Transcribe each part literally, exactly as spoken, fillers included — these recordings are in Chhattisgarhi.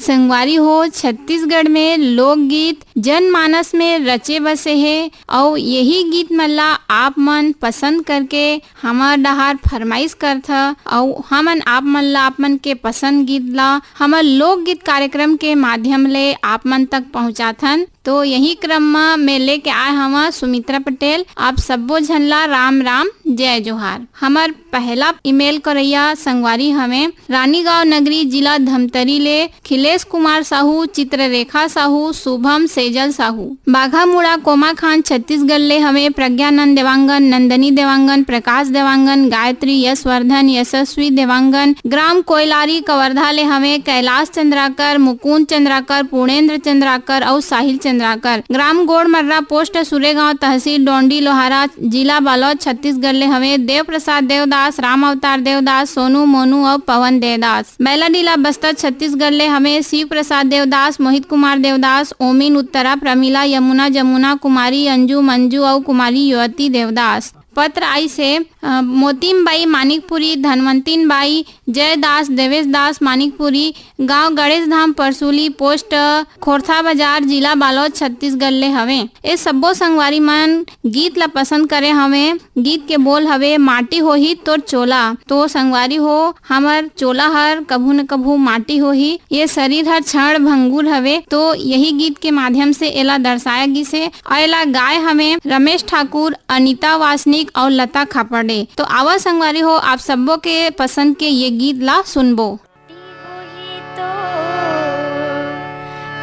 संगवारी हो, छत्तीसगढ़ में लोकगीत जनमानस में रचे बसे हे, अउ यही गीत मन ला आप मन पसंद करके हमर डहार फरमाइश करथ, अउ हमन आप मन ला, आप मन के पसंद गीत ला हमर लोकगीत कार्यक्रम के माध्यम ले आप मन तक पहुंचाथन। तो यही क्रम म मैं लेके आए हवं सुमित्रा पटेल। आप सब्बो झन ला राम राम, जय जोहार। हमर पहला ईमेल करइया संगवारी हवे रानीगांव नगरी, जिला धमतरी ले खिलेश कुमार साहू, चित्ररेखा साहू, शुभम सेजल साहू। बाघामुड़ा कोमाखान छत्तीसगढ़ ले हवे प्रज्ञानंद देवांगन, नंदनी देवांगन, प्रकाश देवांगन, गायत्री, यशवर्धन, यशस्वी देवांगन। ग्राम कोयलारी कवर्धा ले हवे कैलाश चंद्राकर, मुकुंद चंद्राकर, पूर्णेंद्र चंद्राकर अउ साहिल चंद्राकर। ग्राम गोड़मर्रा, पोस्ट सुरेगांव, तहसील डोंडी लोहारा, जिला बालोद, छत्तीसगढ़ ले हवे देव प्रसाद देवदास, राम अवतार देवदास, सोनू मोनू अउ पवन देवदास। बैलाडीला बस्तर छत्तीसगढ़ ले हवे शिव प्रसाद देवदास, मोहित कुमार देवदास, ओमिन उत्तरा, प्रमिला, यमुना, जमुना, कुमारी अंजू, मंजू अउ कुमारी युवती देवदास। पत्र आइस हे, अ, मोतिम बाई मानिकपुरी, धनवंतिन बाई, जय दास, देवेश दास मानिकपुरी, गांव गणेश धाम परसुली, पोस्ट खोरथा बाजार, जिला बालोद, छत्तीसगढ़ ले हवे। ए सब्बो संगवारी मन गीत ला पसंद करे हवे। गीत के बोल हवे, माटी होही तोर चोला। तो संगवारी हो, हमर चोला हर कभू न कभू माटी होही। ये शरीर हर क्षण भंगुर हवे। तो यही गीत के माध्यम से एला दर्शाया गिस हे। अउ एला गाय हवे रमेश ठाकुर, अनिता वासनिक अउ लता खापर्डे। तो आवा संगवारी हो, आप सब्बो के पसंद के ये गीत ला सुनबो। माटी होही तो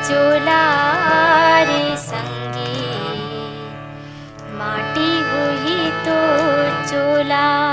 चोला रे संगी, माटी होही तो चोला।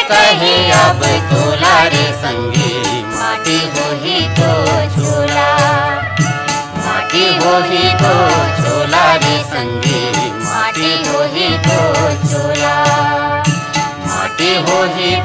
कहे अब तोला रे संगी, माटी होही तो चोला। माटी होही तो चोला रे संगी, माटी होही तो चोला। माटी होही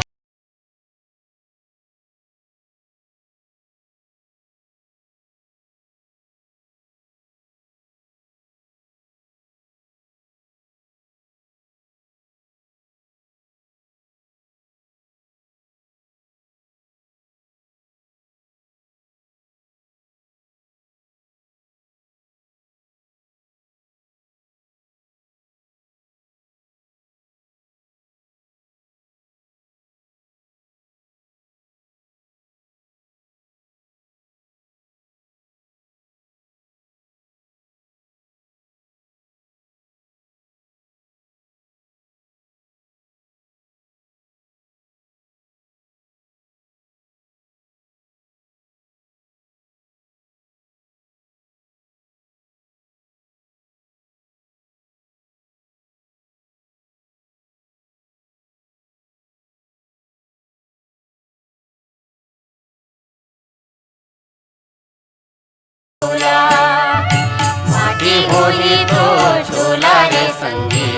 माटी होही तो चोला रे संगी।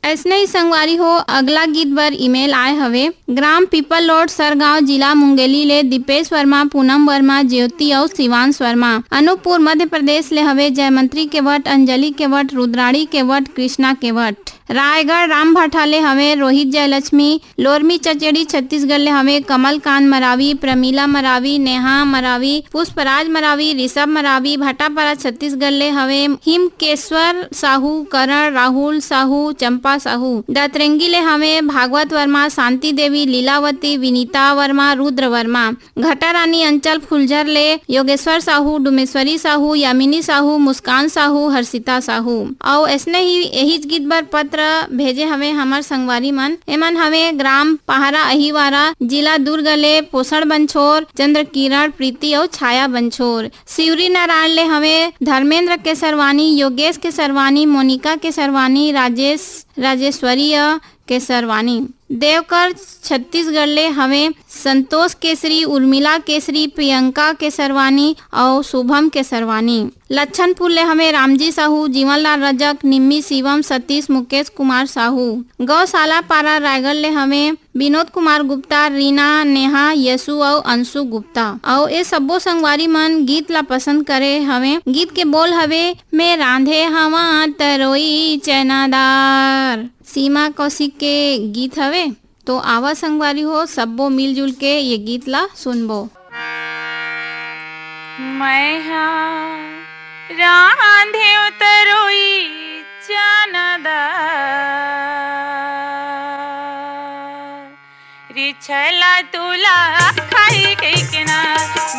अइसने ही संगवारी हो, अगला गीत बर email आए हवे ग्राम पीपल रोड, सरगांव, जिला मुंगेली ले दीपेश वर्मा, पूनम वर्मा, ज्योति अउ शिवांश वर्मा। अनूपपुर, मध्य प्रदेश ले हवे जयमंत्री केवट, अंजलि केवट, रुद्राणी केवट, कृष्णा केवट। रायगढ़ रामभाठा ले हवे रोहित जयलक्ष्मी, लोरमी चचेड़ी छत्तीसगढ़ ले हवे कमलकांत मरावी, प्रमिला मरावी, नेहा मरावी, पुष्पराज मरावी, ऋषभ मरावी, भाटापारा छत्तीसगढ़ ले हवे हिमकेश्वर साहू, करण, राहुल साहू, चंपा साहू। दातरेंगी ले हवे भागवत वर्मा, शांति देवी, लीलावती, विनीता वर्मा, रुद्र वर्मा। घटारानी अंचल फुलझर ले योगेश्वर साहू, डुमेश्वरी साहू, यामिनी साहू, मुस्कान साहू, हर्षिता साहू। अउ अइसने ही एहीच गीत बर पत्र भेजे हवे हमर संगवारी मन। एमन हवे ग्राम पहारा अहिवारा, जिला दुर्ग ले पोषण बंछोर, चंद्रकिरण, प्रीति अउ छाया बंछोर। शिवरी नारायण ले हवे धर्मेंद्र केसरवानी, योगेश केसरवानी, मोनिका केसरवानी, राजेश, राजेश्वरी केसरवानी। देवकर छत्तीसगढ़ ले हवे संतोष केसरी, उर्मिला केसरी, प्रियंका केसरवानी अउ शुभम केसरवानी। लक्षणपुर ले हवे रामजी साहू, जीवनलाल रजक, निम्मी शिवम, सतीश, मुकेश कुमार साहू। गौशाला पारा रायगढ़ ले हवे विनोद कुमार गुप्ता, रीना, नेहा, यशु अउ अंशु गुप्ता। अउ ए सब्बो संगवारी मन गीत ला पसंद करे हवे। गीत के बोल हवे, मैं रांधे हवा तरोई चनादार। सीमा कौशिक के गीत हवे। तो आवा संगवारी हो, सब्बो मिलजुल के ये गीत ला सुनबो। मैं हा रांधेव तरोई चना दार, रे छला तुला खाई कहिके ना।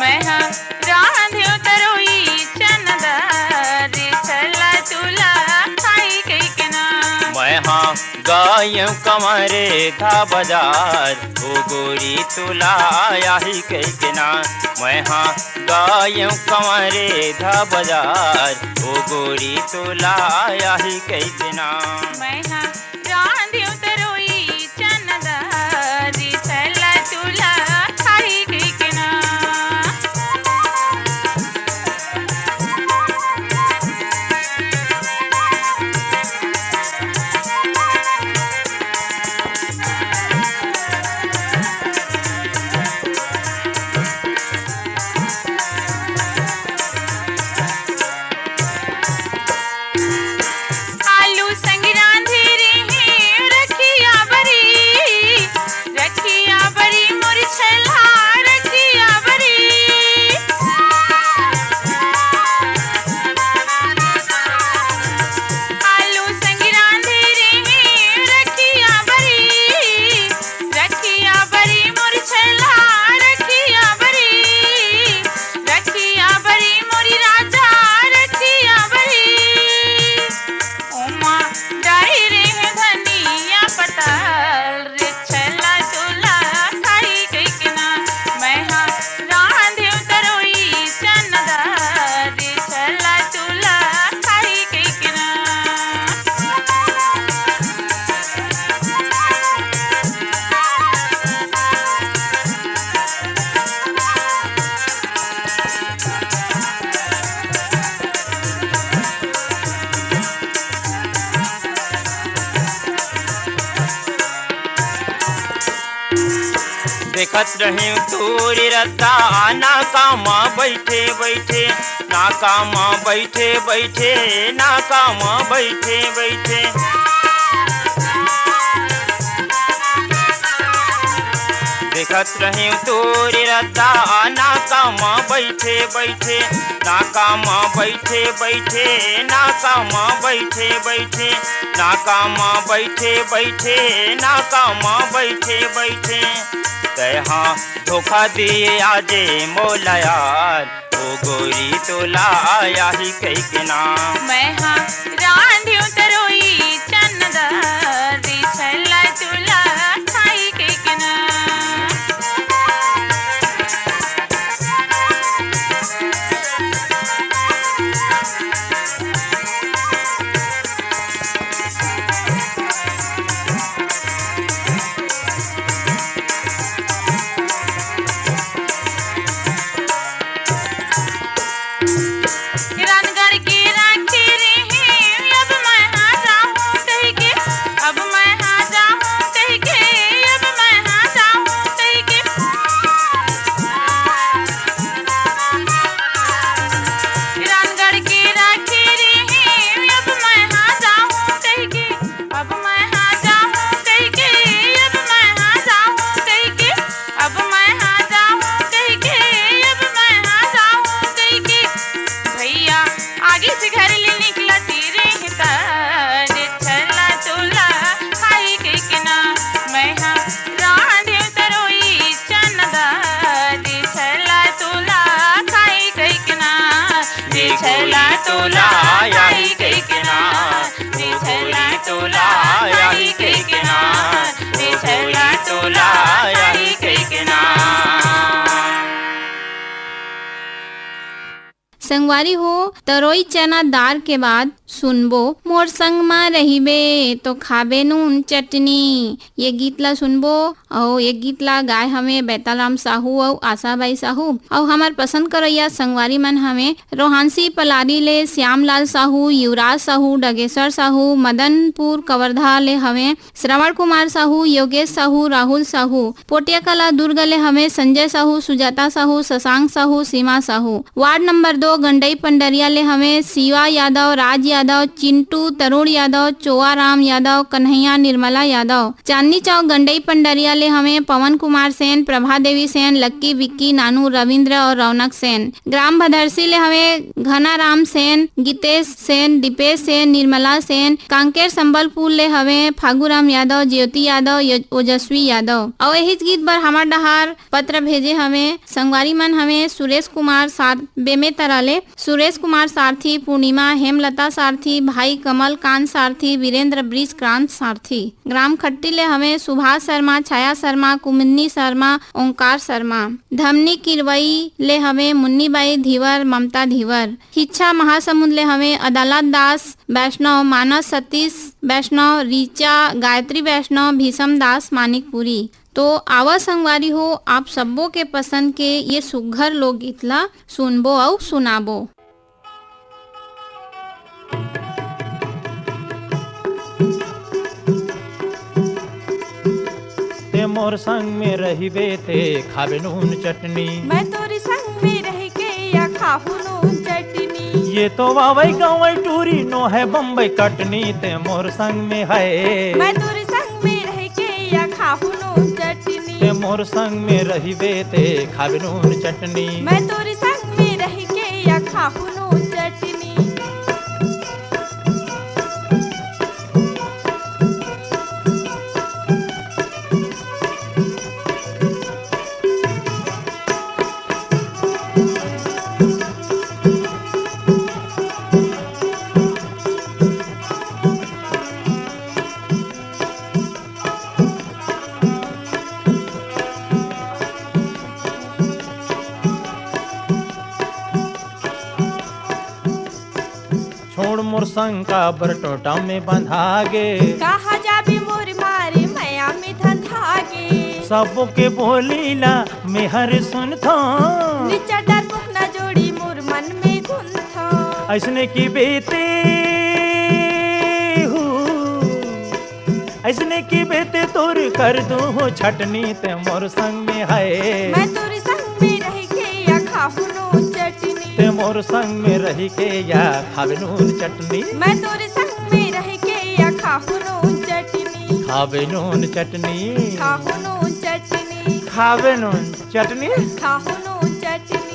मैं हा रांधेव तरोई चना दार, रे छला तुला खाई कहिके ना। मैं हा गायेंव कंवरे धा बजार, ओ गोरी तुला आही कहिके ना। मैं हा गायेंव कंवरे धा बजार, ओ गोरी तुला आही कहिके ना। मैं हा रांधेंव तरोई चना दार, रे छला तुला खाई कहिके ना। आलू संग रांधे रेहेंव रखिया बरी, रखिया बरी मोर छला रखिया बरी। आलू संग रांधे रेहेंव रखिया बरी, रखिया बरी मोर छला रखिया बरी, रखिया बरी मोरी राजा रखिया बरी। ओमा डारे रेहेंव धनिया पताल, रे छला तुला खाई कहिके ना। मैं हा रांधेंव तरोई चना दार, रे छला तुला खाई कहिके ना। देखत रहेंव तोरे रद्दा, नाका म बइठे बइठे, नाका म बइठे बइठे, नाका म बइठे बइठे। देखत रहेंव तोरे रद्दा, नाका म बइठे बइठे, नाका म बइठे बइठे, नाका म बइठे बइठे, नाका म बइठे बइठे, नाका म बइठे बइठे। तैं हा धोखा दिए आजे मोला यार, ओ गोरी तोला आही कहिके ना। मैं हा रांधेंव तरोई चना दार, रे छला तुला खाई कहिके ना। रांधगढ़ के राखे रेहेंव अब तोला आही कहिके ना, बिछौली तोला आही कहिके ना, बिछौली तोला आही कहिके ना। संगवारी हो, तरोई चना दार के बाद सुनबो, मोर संग म रहिबे तो खाबे नून चटनी। ये गीत ला सुनबो अउ ये गीत ला गाए हवे बैताल राम साहू अउ आशा बाई साहू। अउ हमर पसंद करइया संगवारी मन हवे रोहांसी पलारी ले श्यामलाल साहू, युवराज साहू, डगेश्वर साहू, मदनपुर कवर्धा ले हवे श्रवण कुमार साहू, योगेश साहू, राहुल साहू, पोटियाकला दुर्ग ले हवे संजय साहू, सुजाता साहू, शशांक साहू, सीमा साहू। वार्ड नंबर दो गंडई पंडरिया ले हवे शिवा यादव, राज यादव, चिंटू, तरुण यादव, चोआ राम यादव, कन्हैया, निर्मला यादव। चांदनी चौक गंडई पंडरिया ले हवे पवन कुमार सेन, प्रभा देवी सेन, लक्की, विक्की, नानू, रविंद्र अउ रौनक सेन। ग्राम भदरसी ले हवे घनाराम सेन, गीतेश सेन, दीपेश सेन, निर्मला सेन। कांकेर संबलपुर ले हवे फागुराम यादव, ज्योति यादव, यो-, ओजस्वी यादव। अउ एहिच गीत बर हमर डहार पत्र भेजे हवे संगवारी मन हवे सुरेश कुमार सार-, बेमेतरा ले सुरेश कुमार सारथी, पूर्णिमा, हेमलता सारथी, भाई कमल कांत सारथी, वीरेंद्र बृज क्रांत सारथी। ग्राम खट्टी ले हवे सुभाष शर्मा, छाया शर्मा, कुमुदनी शर्मा, ओंकार शर्मा। धमनी किरवई ले हवे मुन्नीबाई धीवर, ममता धीवर। हिच्छा महासमुंद ले हवे अदालत दास वैष्णव, मानस सतीश वैष्णव, रीचा गायत्री वैष्णव, भीषम दास मानिकपुरी। तो आवा संगवारी हो, आप सब्बो के पसंद के ये सुग्घर लोकगीत ला सुनबो अउ सुनाबो। ते मोर संग में रहिबे ते खाबे नून चटनी। मैं तोरी संग में रह के या खाहू नून चटनी। ये तो वावई गवई टूरी नो है बम्बई कटनी, ते मोर संग में है। मैं तोरी संग में रह के या खाहू नून चटनी। ते मोर संग में रहिबे ते खाबे नून चटनी। मैं तोरी संग में रह के या खाहू नून चटनी। छोड़ मोर संग काबर टोंटा में बंधा गे। कहाँ जाबे मोर मारे मया में धंधा गे। सबो के बोली ला मेहर सुनथो। निच्चट डरपोक ना जोड़ी मोर मन में गुंथो। अइसने की बेते हूँ। अइसने की बेते तोर कर दूँ हो छटनी ते मोर संग में है। मैं तोरे संग में रह के या खाहू नून चटनी। ते मोर संग में रह के या खाबे नून चटनी। मैं तोरे संग में रह के या खाहू नून चटनी। खाबे नून चटनी। खाहू नून चटनी। खाबे नून चटनी। खाहू नून चटनी।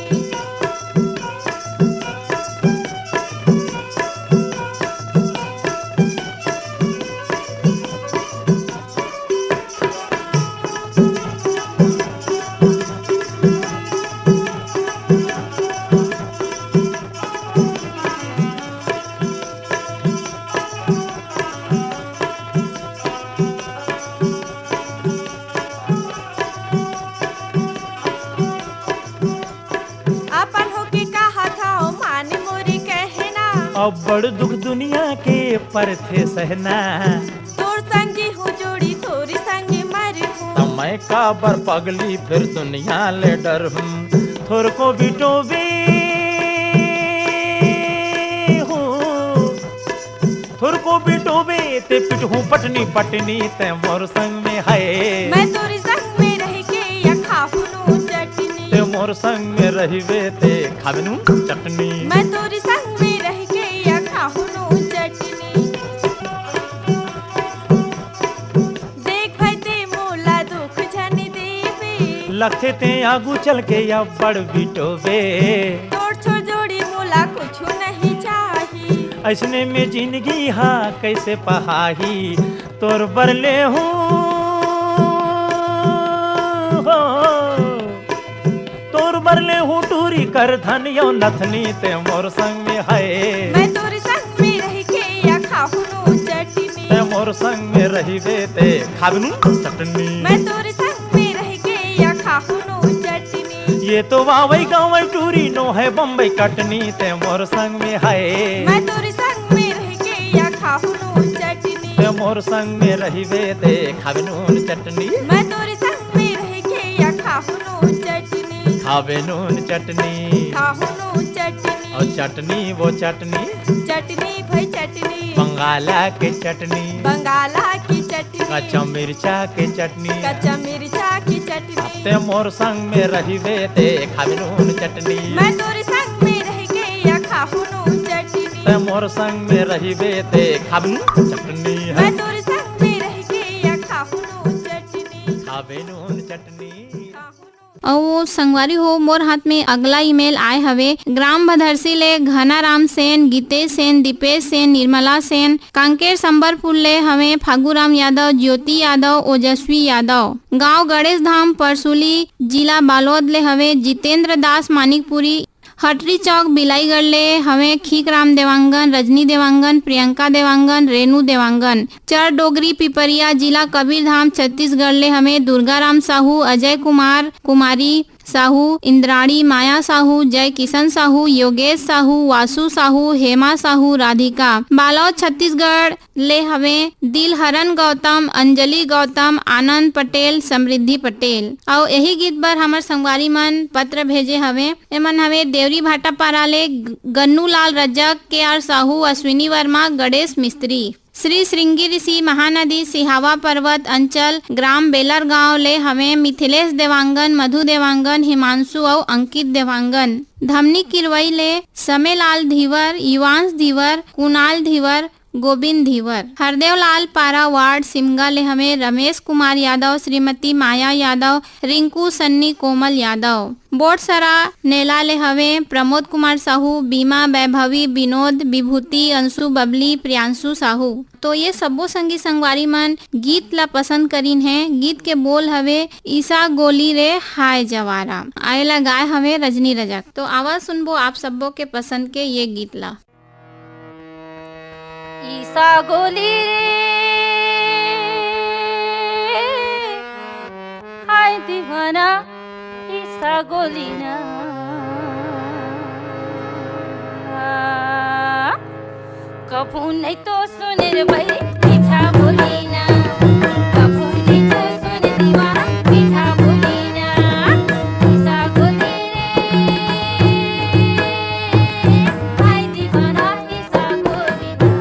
अपन होके कहाथव, मान मोरी कहना। अब्बड़ दुख दुनिया के परथे सहना। तोर संगी हूँ जोड़ी, तोरी संगी मर हूँ। त मैं काबर पगली फिर दुनिया ले डर हूँ। थोरको बिटोबे हूँ। थोरको बिटोबे ते पिटहूँ पटनी पटनी, ते मोर संग में है। मैं तोरी संग में रह के या खाहू नून चटनी। ते मोर संग में रहिबे ते खाबे नून चटनी। मैं तोरी संग में रह के या खाहू नून चटनी। देख भाई ते मोला दुख झन देबे। लगथे ते आगू चल के अब्बड़ बिटोबे। तोर छोर जोड़ी मोला कुछु नहीं चाही। अइसने में जिंदगी हा कइसे पहाही। तोर बर ले हूँ हो, तोर बर ले हूँ टूरी कर धनियो नथनी ते मोर संग में है। मैं तोर संग में रह के या खाहू नून चटनी। ते मोर संग में रहिबे ते खाबे नून चटनी। मैं तोर संग में रह के या खाहू नून चटनी। ये तो वावई गावई टूरी नो है बम्बई कटनी ते मोर संग में है। मैं तोर संग में रह के या खाहू नून चटनी। ते मोर संग में रहिबे ते खाबे नून चटनी। मैं तोर संग में रह के या खाहू नून चटनी। खाबे नून चटनी। खाहू नून चटनी। और चटनी वो चटनी। चटनी भाई चटनी। बंगाला के चटनी। बंगाला की चटनी। कच्चा मिर्चा के चटनी। कच्चा मिर्चा की चटनी। ते मोर संग में रहिबे ते खाबे नून चटनी। मैं तोर संग में रह के या खाहू नून चटनी। ते मोर संग में रहिबे ते खाबे नून चटनी। मैं तोर संग में रह के या खाहू नून चटनी। खाबे नून चटनी। खाहू नून अउ संगवारी हो, मोर हाथ में अगला ईमेल आए हवे ग्राम भदरसी ले घनाराम सेन, गीतेश सेन, दीपेश सेन, निर्मला सेन, कांकेर संबरपुर ले हवे फागुराम यादव, ज्योति यादव, ओजस्वी यादव। गांव गणेश धाम परसुली, जिला बालोद ले हवे जितेंद्र दास मानिकपुरी। हटरी चौक बिलाईगढ़ ले हवे खीकराम देवांगन, रजनी देवांगन, प्रियंका देवांगन, रेनू देवांगन। चर डोगरी पिपरिया, जिला कबीरधाम, छत्तीसगढ़ ले हवे दुर्गाराम साहू, अजय कुमार, कुमारी साहू, इंद्राणी, माया साहू, जय किशन साहू, योगेश साहू, वासु साहू, हेमा साहू, राधिका। बालोद छत्तीसगढ़ ले हवे दिलहरन गौतम, अंजलि गौतम, आनंद पटेल, समृद्धि पटेल। अउ एही गीत बर हमर संगवारी मन पत्र भेजे हवे। एमन हवे देवरी भाटापारा ले ग-, गन्नू लाल रजक, के आर साहू, अश्विनी वर्मा, गणेश मिस्त्री। श्री श्रृंगी ऋषि महानदी सिहावा पर्वत अंचल ग्राम बेलर गांव ले हवे मिथिलेश देवांगन, मधु देवांगन, हिमांशु अउ अंकित देवांगन। धमनी किरवई ले समेलाल धीवर, युवांश धीवर, कुणाल धीवर, गोविंद धीवर। हरदेवलाल पारा वार्ड सिमगा ले हवे रमेश कुमार यादव, श्रीमती माया यादव, रिंकू सन्नी, कोमल यादव। बोटसरा नेला ले हवे प्रमोद कुमार साहू, बीमा, वैभवी, विनोद, विभूति, अंशु, बबली, प्रियांशु साहू। तो ये सब्बो संगी संगवारी मन गीत ला पसंद करिन हे। गीत के बोल हवे ईसा गोली रे हाय जवारा। आए ला गाय हवे रजनी रजक। तो आवा सुनबो आप सब्बो के पसंद के ये गीत ला। ईसा गोली रे हाय दीवाना, ईसा गोली ना। कभू नहीं तो सुने रे भाई मीठा बोली ना, कभू नहीं तो सुने दीवाना मीठा बोली ना। ईसा गोली रे हाय दीवाना, ईसा गोली ना।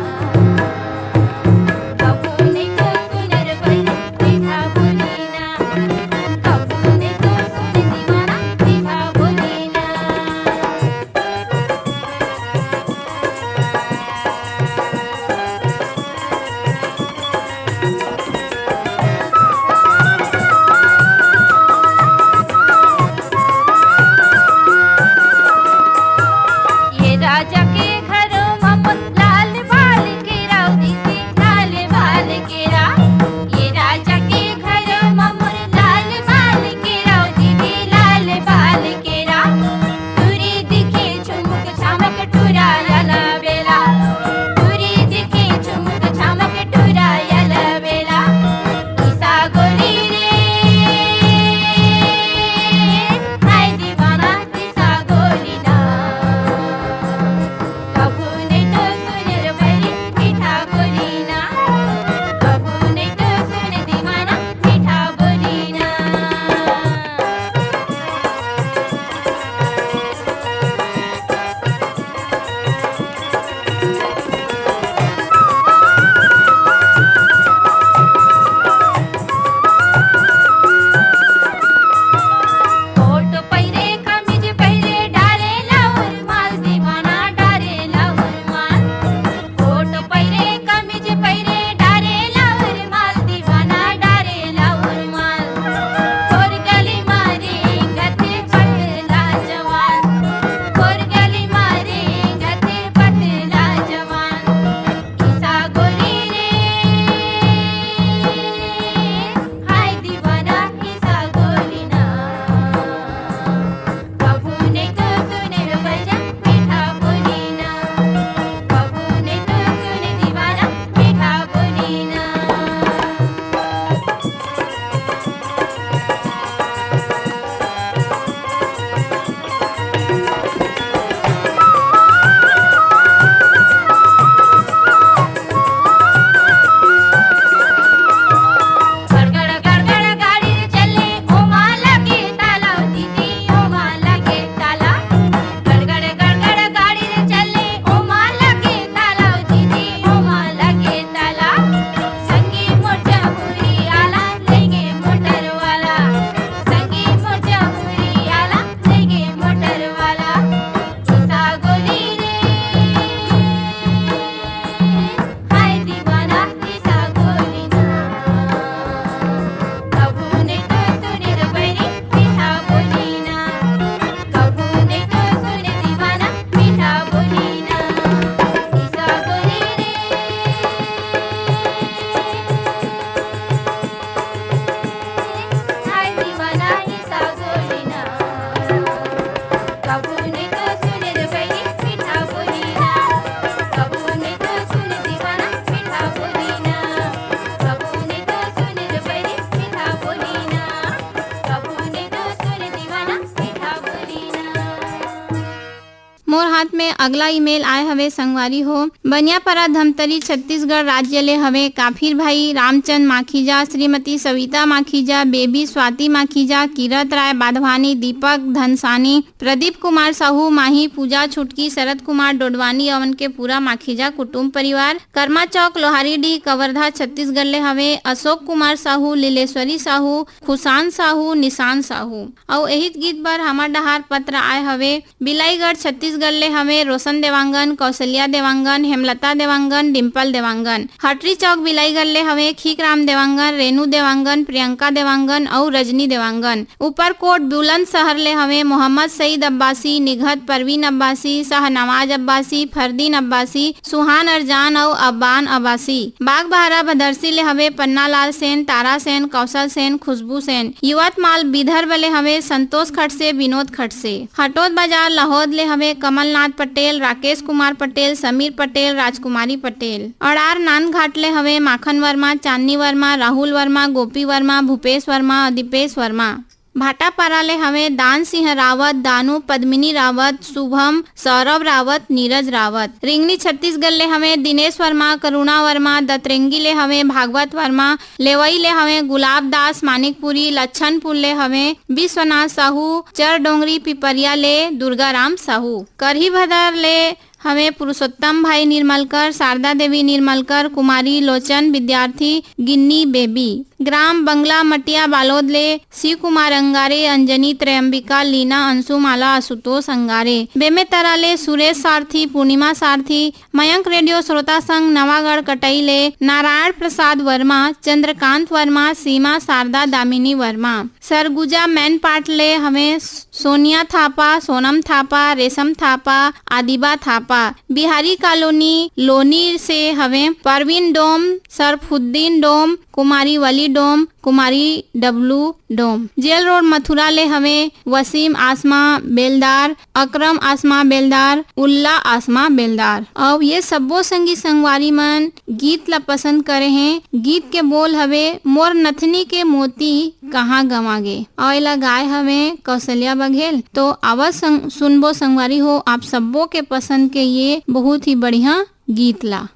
में अगला ईमेल आए हवे संगवारी हो, बनियापरा धमतरी छत्तीसगढ़ राज्य ले हवे। काफिर भाई रामचंद माखीजा, श्रीमती सविता माखीजा, बेबी स्वाति माखीजा, कीरत राय बाधवानी, दीपक धनसानी, प्रदीप कुमार साहू, माही पूजा छुटकी, शरद कुमार डोडवानी अवन के पूरा माखीजा कुटुंब परिवार, कर्मा चौक, लोहारी डीह, कवर्धा, छत्तीसगढ़ ले हवे। अशोक कुमार साहू, लीलेश्वरी साहू, खुशान साहू, निशान साहू। अउ एहिच गीत बर हमर डहार पत्र आए हवे बिलाईगढ़ छत्तीसगढ़ ले हवे रोशन देवांगन, कौशल्या देवांगन, हेमलता देवांगन, डिंपल देवांगन। हटरी चौक बिलाईगढ़ ले हवे खीकराम देवांगन, रेनू देवांगन, प्रियंका देवांगन अउ रजनी देवांगन। ऊपरकोट बुलंदशहर ले हवे मोहम्मद सईद अब्बासी, निघत परवीन अब्बासी, शाहनवाज अब्बासी, फरदीन अब्बासी, सुहान अरजान अउ अब्बान अब्बासी। बागबाहरा भदरसी ले हवे पन्नालाल सेन, तारा सेन, कौशल सेन, खुशबू सेन। युवतमाल विदर्भ ले हवे संतोष खड़से, विनोद खड़से। हटोद बाजार लाहौद ले हवे कमलनाथ पटेल, राकेश कुमार पटेल, समीर पटेल, राजकुमारी पटेल। अड़ार नानघाट ले हवे माखन वर्मा, चांदनी वर्मा, राहुल वर्मा, गोपी वर्मा, भूपेश वर्मा, दीपेश वर्मा। भाटापारा ले हवे दान सिंह रावत, दानू, पद्मिनी रावत, शुभम, सौरभ रावत, नीरज रावत। रिंगनी छत्तीसगढ़ ले हवे दिनेश वर्मा, करुणा वर्मा। दतरेंगी ले हवे भागवत वर्मा। लेवई ले हवे गुलाब दास मानिकपुरी। लच्छनपुर ले हवे विश्वनाथ साहू। चरडोंगरी पिपरिया ले दुर्गाराम साहू। करही भदर ले हवे पुरुषोत्तम भाई निर्मलकर, शारदा देवी निर्मलकर, कुमारी लोचन विद्यार्थी, गिन्नी बेबी। ग्राम बंगला मटिया बालोद ले शिव कुमार अंगारे, अंजनी त्रयंबिका, लीना अंशुमाला, आशुतोष अंगारे। बेमेतरा ले सुरेश सारथी, पूर्णिमा सारथी। मयंक रेडियो श्रोता संघ नवागढ़ कटई ले नारायण प्रसाद वर्मा, चंद्रकांत वर्मा, सीमा, शारदा, दामिनी वर्मा। सरगुजा मैनपाट ले हवे सोनिया थापा, सोनम थापा, रेशम थापा, आदिबा थापा। बिहारी कॉलोनी लोनी से हवे परवीन डोम, सरफुद्दीन डोम, कुमारी वली डोम, कुमारी डब्लू डोम। जेल रोड मथुरा ले हवे वसीम आसमा बेलदार, अकरम आसमा बेलदार, उल्ला आसमा बेलदार। अउ ये सब्बो संगी संगवारी मन गीत ला पसंद करे हैं। गीत के बोल हवे मोर नथनी के मोती कहाँ गंवा गे। अउ एला गाय हवे कौशल्या बघेल। तो आवा संग, सुनबो संगवारी हो आप सब्बो के पसंद के ये बहुत ही बढ़िया गीत ला।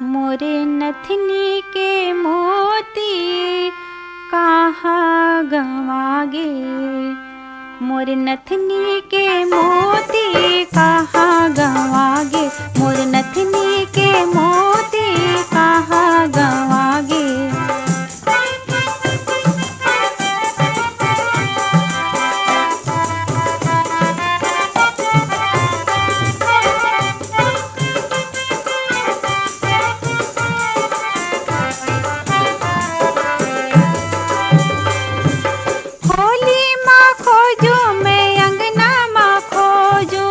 मोरे नथनी के मोती कहाँ गंवा गे, मोर नथनी के मोती कहाँ गंवा गे, मोर नथनी के मोती कहाँ गंवा गे। खोली मा खोजू, मैं अंगना मा खोजू।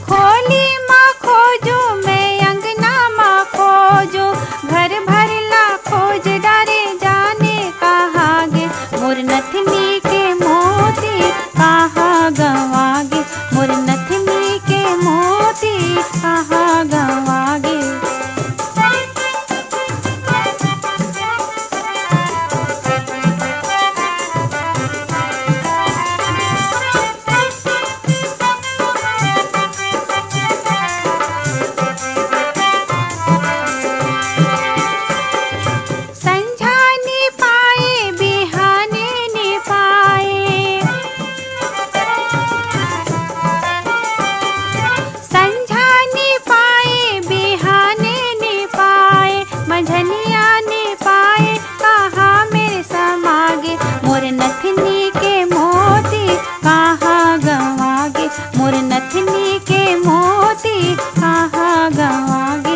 खोली मा खोजू, मैं अंगना मा खोजू। घर भर ला खोज डारे, जाने कहाँ गे। मोर नथनी के मोती कहाँ गंवा गे। मोर नथनी के मोती कहाँ गंवा गे। संझा नी पाए, बिहाने नी पाए। संझा नी पाए, बिहाने नी पाए, मंझनिया नी पाए, कहाँ मेर समा गे। मोर नथनी के मोती कहाँ गंवा गे, मोर नथनी के मोती कहाँ गंवा गे।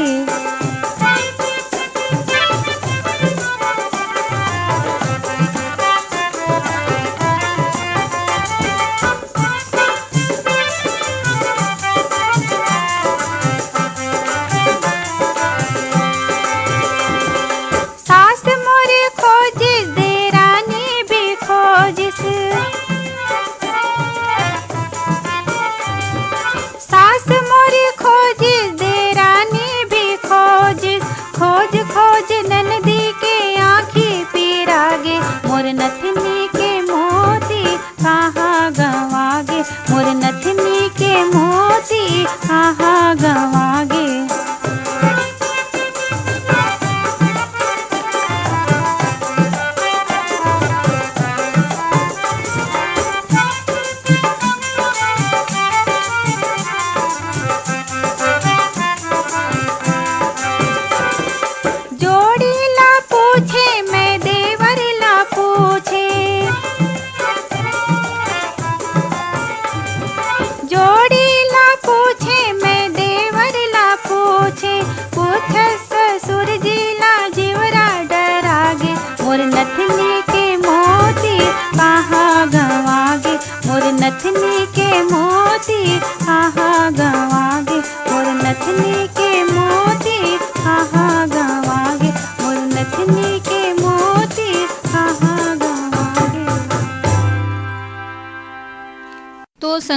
सास मोर खोजिस, देरानी भी खोजिस। सास मोर खोजिस, देरानी भी खोजिस। खोज खोज ननदी के आँखी पीरा गे। मोर नथनी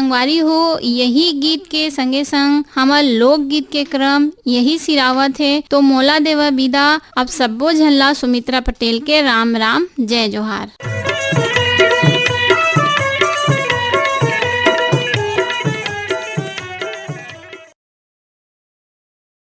संगवारी हो, यही गीत के संगे संग हमर लोकगीत के क्रम यही सिरावत हे। तो मोला देवा विदा, अब सब्बो झन ला सुमित्रा पटेल के राम राम, जय जोहार।